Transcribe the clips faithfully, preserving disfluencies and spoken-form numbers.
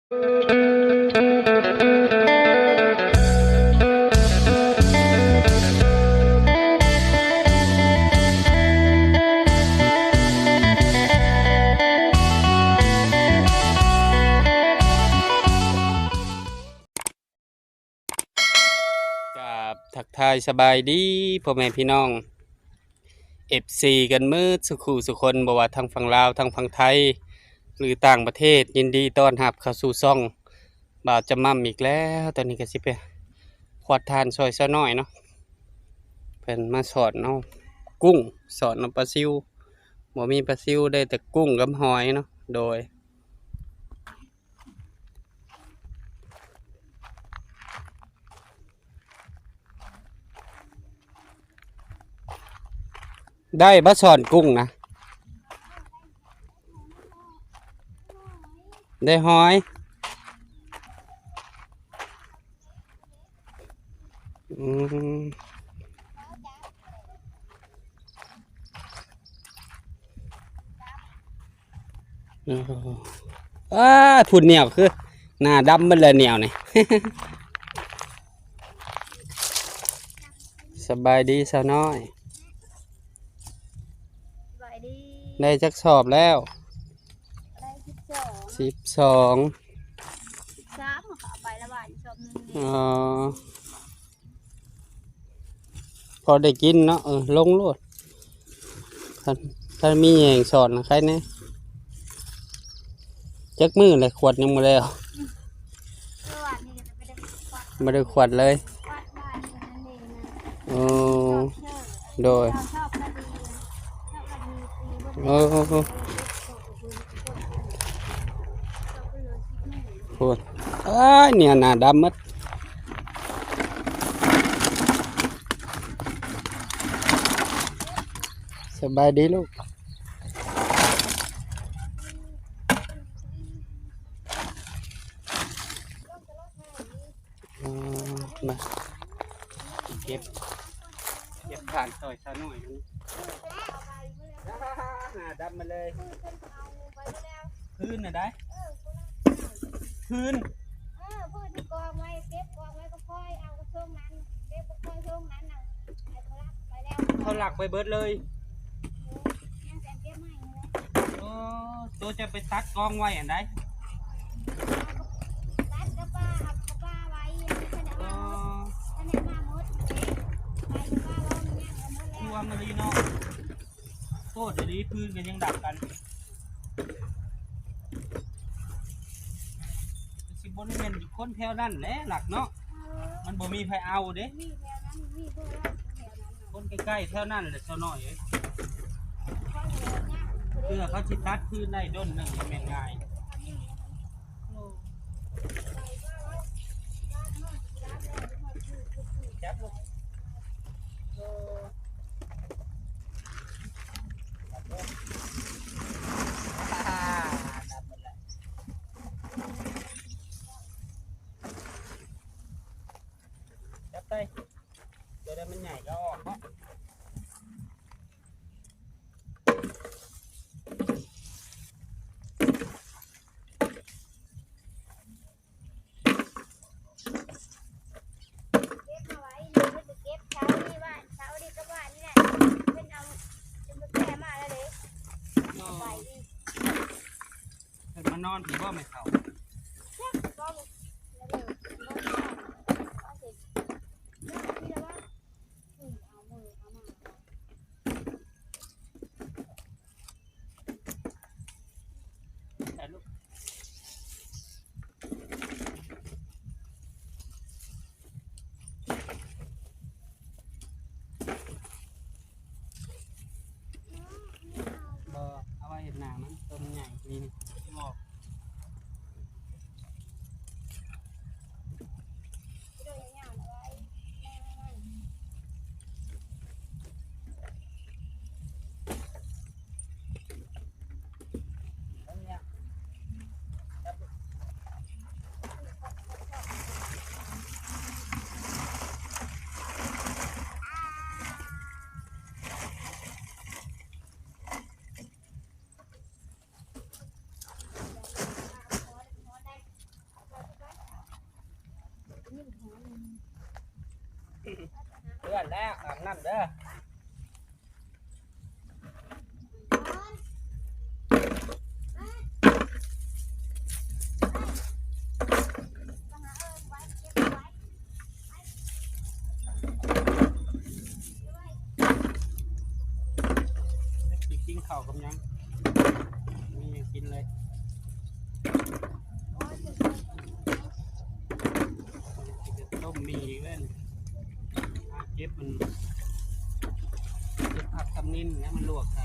ครับ ทักทายสบายดีพ่อแม่พี่น้อง เอฟซี กันหมดสุขุสุคน บ่ว่าทางฝั่งลาว ทางฝั่งไทย หรือต่างประเทศ ยินดีต้อนรับเข้าสู่ช่องบ่าวจำม่ำอีกแล้ว ตอนนี้ก็สิไปขวัดถ่านซอยสาวน้อยเนาะ เพิ่นมาสอนเอากุ้ง สอนเอาปลาซิว บ่มีปลาซิว ได้แต่กุ้งกับหอยเนาะ โดย ได้บ่สอนกุ้งนะ ได้หอย อืม โอ้โห อ้า พุ่นเหนียวคือ หน้าดำหมดเลยเหนียวนี่ สบายดีสาวน้อย สบายดี ได้จักสอบแล้ว ได้สิบสอง สิบสอง สิบสาม เขาเอาไปละหว่านสอบหนึ่งนี่ อ๋อ พอได้กินเนาะ เออ ลงโลด ถ้า ถ้ามีแหงสอนนะใครเนี่ย จักมื้อเลยขวดยังบ่แล้ว เมื่อวานนี้ก็ไม่ได้ขวด บ่ได้ขวดเลย ขวดหวานนั่นเองนะ โอ้ ชอบเธอ โดย เราชอบคดี ชอบคดีตีบน โอ้ โอ้ย อ้าย เนี่ย หน้าดำหมด สบายดีลูก อ๋อ มา เก็บ เก็บถ่านซอยสาวน้อยกัน หน้าดำมาเลย พื้นน่ะได้ พื้น เออ พื้นที่กองไว้ เก็บกองไว้ก็ค่อยเอาช่วงนั้น เก็บก็ค่อยช่วงนั้นน่ะ ให้เขาลักไปแล้ว เขาลักไปเบิดเลย ยังแต่เก็บใหม่เลย โอ้ ตัวจะไปตัดกองไว้อันใด ตัดกระป๋า เอากระป๋าไว้ นี่ขนาด อ๋อ ว่าหมด ขนาดว่าหมด ไปกระป๋าว่ามันยังเอาหมดแล้ว คือว่ามันดีเนาะ โคตรดี พื้นกันยังดับกัน สิบ่ได้แม่นคนแถวนั้นแหละหลักเนาะ เออ มันบ่มีไผเอาเด้ มีแถวนั้น มีเพื่อนแถวนั้นน่ะ คนใกล้ๆแถวนั้นแหละซะหน่อยเอ้ย คนแถวนั้น เพื่อเขาสิตัดพื้นได้ด้นหนึ่งบ่แม่นง่าย โอ้ จับลูก โอ้ จับลูก อ่า จับหมดแล้ว จับไป เดี๋ยวได้มันใหญ่ก็ออกเนาะ เก็บมาไว้ เดี๋ยวมันจะเก็บเช้านี่ว่า เช้านี่ก็ว่านี่แหละ เป็นเอา เป็นมาแก้มาแล้วเด้ อ๋อ ไปอีก เพิ่นมานอนผีบ่แม่เฒ่า จักบ่ แล้วเดี๋ยว เอาเสร็จ แล้วเดี๋ยวว่า อืม เอามือ เอามา บ่ เอาไว้เฮ็ดหน้ามัน ตัวมันใหญ่ นี่ นี่ งอก เพื่อนแล้วอาบน้ำเด้อ กินข้าวกับหยัง มีหยังกินเลย ต้มหมี่อีกแล้วนี่ หาเก็บมัน เก็บผักตำนินแล้วมันลวกใส่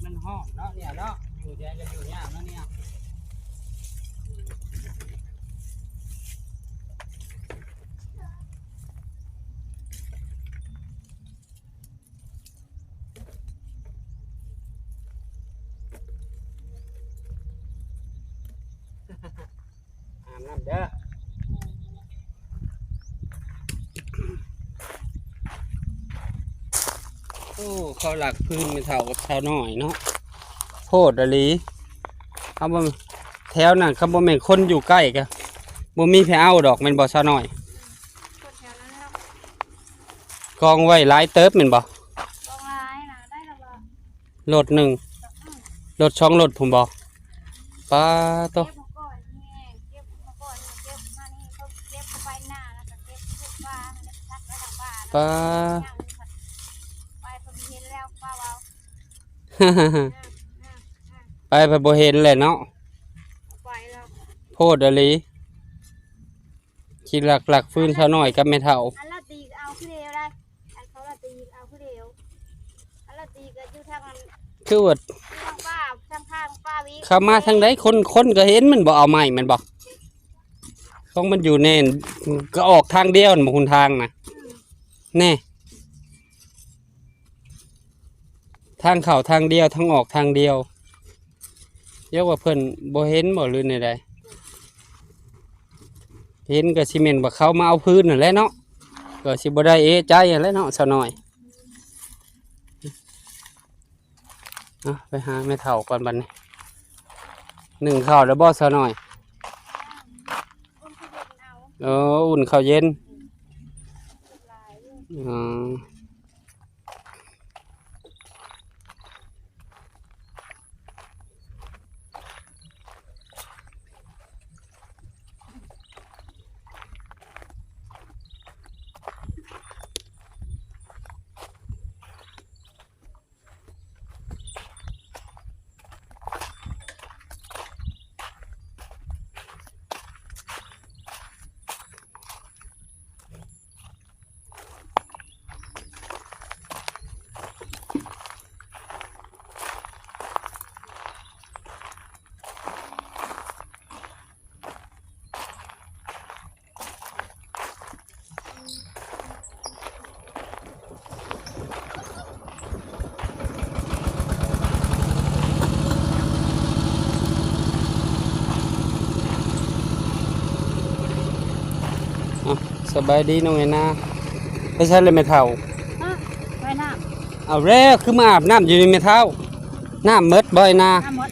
มันฮ้อนเนาะเนี่ยเนาะ อยู่เดี๋ยวจะอยู่ยากเนาะเนี่ย อาบน้ำเด้อ โอ้ เขาหลักพื้นไม่เท่ากับชาวน้อยเนาะ โพดอีหลี เขาบ่ แถวนั้นเขาบ่แม่นคนอยู่ใกล้กะ บ่มีไผเอาดอกแม่นบ่ชาวน้อย คนแถวนั้นแล้ว กองไว้หลายเติบแม่นบ่ กองหลายนะ ได้แล้วบ่ รถหนึ่ง อืม รถสองรถพุ้นบ่ ปาโต เก็บมาก่อนนี่ เก็บมาก่อนนี่ เก็บมานี่ เขาเก็บเข้าไปหน้า แล้วก็เก็บทุกบ้าน แล้วก็ซักไว้ทางบ้าน ปา ไปพอดีเห็นแล้ว ป้าเว้า ไป ไปบ่เห็นแหละเนาะ ไปแล้ว โพดอีหลี คิดหลักหลักฟืนชาวน้อยกับแม่เฒ่า อันละตีเอาคือเดียวได้ อันเขาละตีเอาคือเดียว อันละตีก็อยู่ทางอัน คือว่า อยู่ทางป้า ทางข้างป้าวิ เขามาทางใด คน คนก็เห็นมันบ่เอาไม้มันบ่ ของมันอยู่แน่น ก็ออกทางเดียวนั่นบ่ หนทางนะ อืม แน่ ทางเข้าทางเดียว ทางออกทางเดียว เรียกว่าเพิ่นบ่เห็นบ่หรือแนวใด เห็นก็สิแม่นว่าเขามาเอาพื้นนั่นแหละเนาะ ก็สิบ่ได้เอะใจนั่นแหละเนาะ สาวน้อย อ่ะ ไปหาแม่เฒ่าก่อนบัดนี้ นึ่งข้าวแล้วบ่ สาวน้อย เออ อุ่นข้าวเย็น อ๋ออ่ะ สบายดีน้องไอ้นา ไปใช้เลยแม่เฒ่า ฮะ ไปน้ำ เอาแล้ว คือมาอาบน้ำอยู่นี่แม่เฒ่า น้ำหมดบ่ไอ้นา น้ำหมด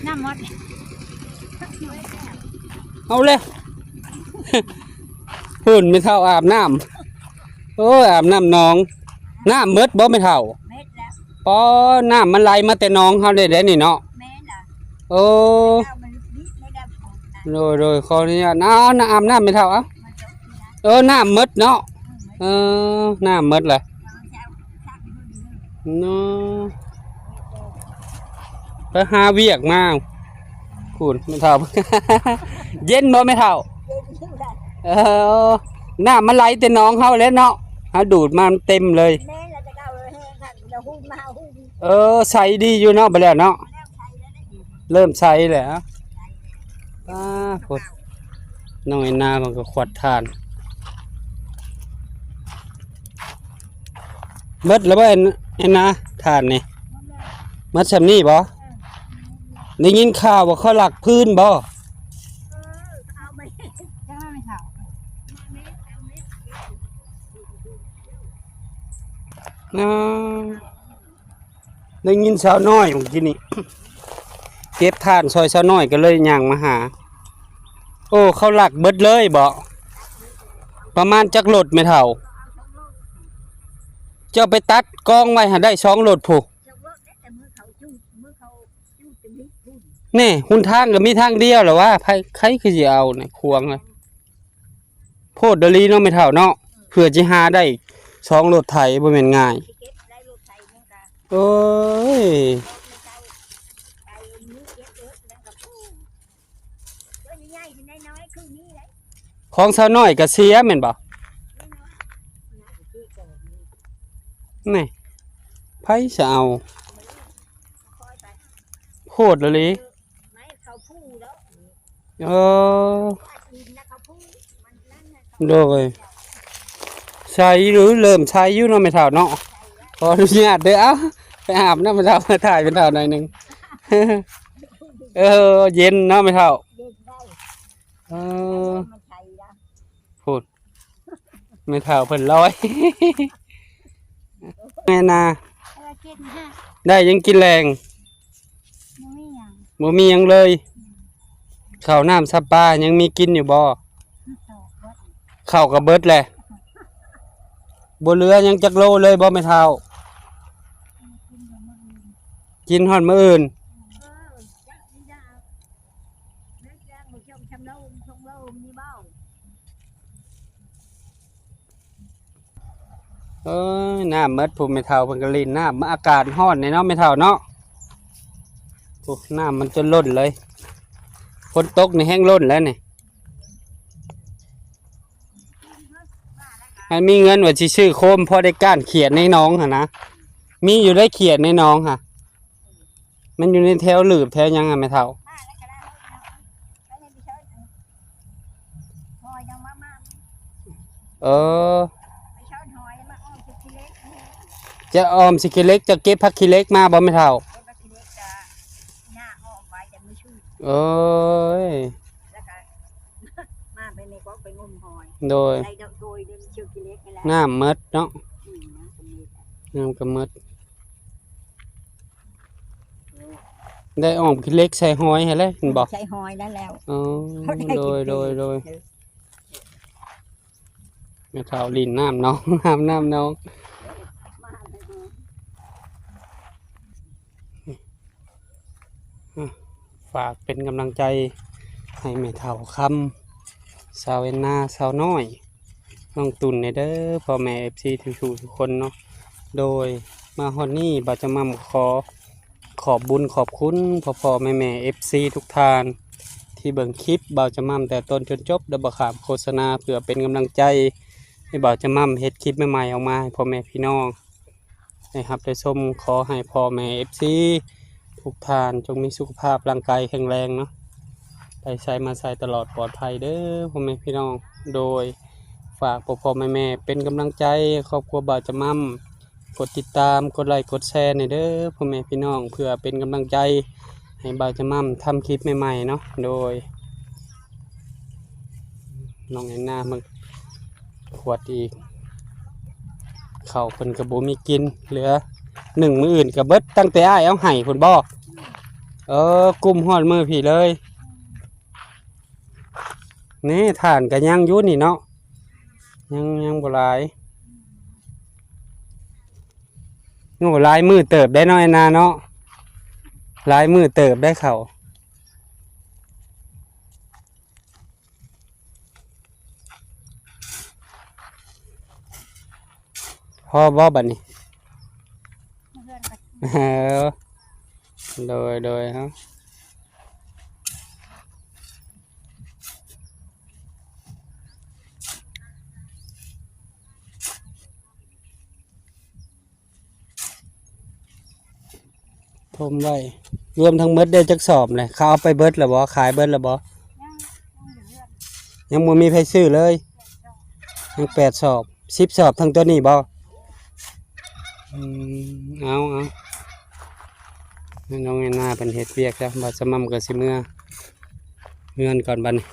น้ำหมด เอาเลย เพิ่นแม่เฒ่าอาบน้ำ โอ้ย อาบน้ำหนอง น้ำหมดบ่แม่เฒ่า เม็ดแล้ว ปอ น้ำมันไหลมาแต่หนองเฮาเลยเด้นี่เนาะ แม่นล่ะ โอ้ เอามันบิดไม่ได้ผลนะ โดย โดย ขออนุญาต เอา น้ำ อาบน้ำแม่เฒ่า เอา มันจะกินนะ เออ น้ำหมดเนาะ อืม เออ น้ำหมดเลย เอาเช้า เนาะ ไปหาเวียกมา พู้นแม่เฒ่า เย็นบ่แม่เฒ่า เออ น้ำมันไหลแต่หนองเฮาแหละเนาะ เฮาดูดมาเต็มเลย แม่นแล้วจะเอาแห้งค่ะ เดี๋ยวหุ้มมาหุ้ม เออ ใสดีอยู่เนาะ บัดแล้วเนาะ แล้วใสแล้วได้อยู่ เริ่มใสแล้ว อ่า พู้น น้องแอนนาเพิ่นก็ขวดถ่าน เบิดแล้วบ่แอน แอนนา ถ่านนี่ หมดส่ำนี้บ่ ได้ยินข่าวว่าเขาลักฟืนบ่ เออ เอาไป จังว่าแม่เฒ่า อ๋อ ได้ยินสาวน้อยเมื่อกี้นี่ เก็บถ่านซอยสาวน้อยก็เลยย่างมาหา โอ้ เขาลักเบิดเลยบ่ ประมาณจักรถแม่เฒ่า เจ้าไปตัดกองไว้หาได้สองรถพุ้น นี่ หนทางก็มีทางเดียวแหละวะ ไผ ไผคือสิเอาเนี่ย ขวางเลย โพดอีหลีเนาะแม่เฒ่าเนาะ เพื่อสิหาได้สองรถไถบ่แม่นง่าย โอ้ย ของสาวน้อยก็เสียแม่นบ่ นี่ ไผสิเอา โพดอีหลี เออ โดย ใสหรือเริ่มใสอยู่เนาะแม่เฒ่าเนาะ ขออนุญาตเด้อ เอ้า ไปอาบน้ำแม่เฒ่า มาถ่ายแม่เฒ่าหน่อยหนึ่ง เออ เย็นเนาะแม่เฒ่า เออ พุ้น แม่เฒ่าเพิ่นลอย แม่นา เออ กินฮะ ได้หยังกินแลง บ่มีหยัง บ่มีหยังเลย ข้าวน้ำซำปายังมีกินอยู่บ่ ข้าวก็เบิด ข้าวก็เบิดแหละ บ่เหลือหยังจักโลเลยบ่แม่เฒ่า กินฮอดมื้ออื่น เออ จักสิได้ แม่นแจ้งบ่ชมชำโลมชมโลมนี่บ่ เอ้ย น้ำเมิด ผู้แม่เฒ่าเพิ่นก็หลิ้นน้ำ อากาศร้อนนี่เนาะแม่เฒ่าเนาะ โอ้ น้ำมันจนล้นเลย ฝนตกนี่แฮงล้นแล้วนี่ ให้มีเงินว่าสิซื้อโคมพอได้ก้านเขียดในหนองหั่นนะ มีอยู่ได้เขียดในหนองหั่น มันอยู่ในแถวหลืบแถวหยังอะแม่เฒ่า เออ จะออมสิขี้เหล็ก จะเก็บผักขี้เหล็กมาบ่แม่เฒ่า เอ้ย มาไปในกอกไปงมหอย โดย ได้ดอกโดยเดินเชื่อกิเลสนี่แหละ น้ำเมิดเนาะ อืม น้ำก็เมิด น้ำก็เมิด ได้ออมขี้เหล็กใส่หอยให้แล้ว เห็นบ่ ใส่หอยแล้วแล้ว อ๋อ เขาได้ โดย กิน โดย โดย เออ แม่เฒ่าหลิ้นน้ำหนอง น้ำ น้ำหนอง ฝากเป็นกำลังใจให้แม่เฒ่าคำ สาวแอนนา สาวน้อย น้องตุ่นแหน่เด้อ พ่อแม่ เอฟซี ทุกๆ ทุกคนเนาะ โดยมาฮอดนี้บ่าวจำม่ำขอขอบบุญขอบคุณพ่อๆ แม่ๆ เอฟซี ทุกท่าน ที่เบิ่งคลิปบ่าวจำม่ำแต่ต้นจนจบ โดยบ่ข้ามโฆษณา เพื่อเป็นกำลังใจให้บ่าวจำม่ำเฮ็ดคลิปใหม่ๆ ออกมาให้พ่อแม่พี่น้อง ได้รับได้ชม ขอให้พ่อแม่ เอฟซี ทุกท่านจงมีสุขภาพร่างกายแข็งแรงเนาะ ไปไสมาไสตลอดปลอดภัยเด้อพ่อแม่พี่น้อง โดยฝากพ่อๆ แม่ๆ เป็นกำลังใจครอบครัวบ่าวจำม่ำ กดติดตาม กดไลค์ กดแชร์แหน่เด้อพ่อแม่พี่น้อง เพื่อเป็นกำลังใจให้บ่าวจำม่ำทำคลิปใหม่ๆ เนาะ โดย น้องแอนนามาขวดอีก ข้าวเพิ่นก็บ่มีกิน เหลือนึ่งมื้ออื่นก็เบิด ตั้งแต่อ้ายเอาให้พุ้นบ่ เออ กุมฮอดมื้อพี้เลย นี่ถ่านก็ยังอยู่นี่เนาะ ยัง ยังบ่หลาย โอ้ หลายมื้อเติบได้เนาะแอนนาเนาะ หลายมื้อเติบได้ข้าว พอบ่บัดนี้ เออ โดย โดย เฮา ถมไว้ รวมทั้งหมดได้จักสอบเลย เขาเอาไปเบิดแล้วบ่ ขายเบิดแล้วบ่ ยัง ยังอยู่เฮือน ยังบ่มีไผซื้อเลย ยังแปดสอบ สิบสอบทั้งตัวนี้บ่ อืม เอา เอา น้องแอนนาเพิ่นเฮ็ดเวียกแล้ว บ่าวสม่ำก็สิเมือเฮือนก่อนบัดนี้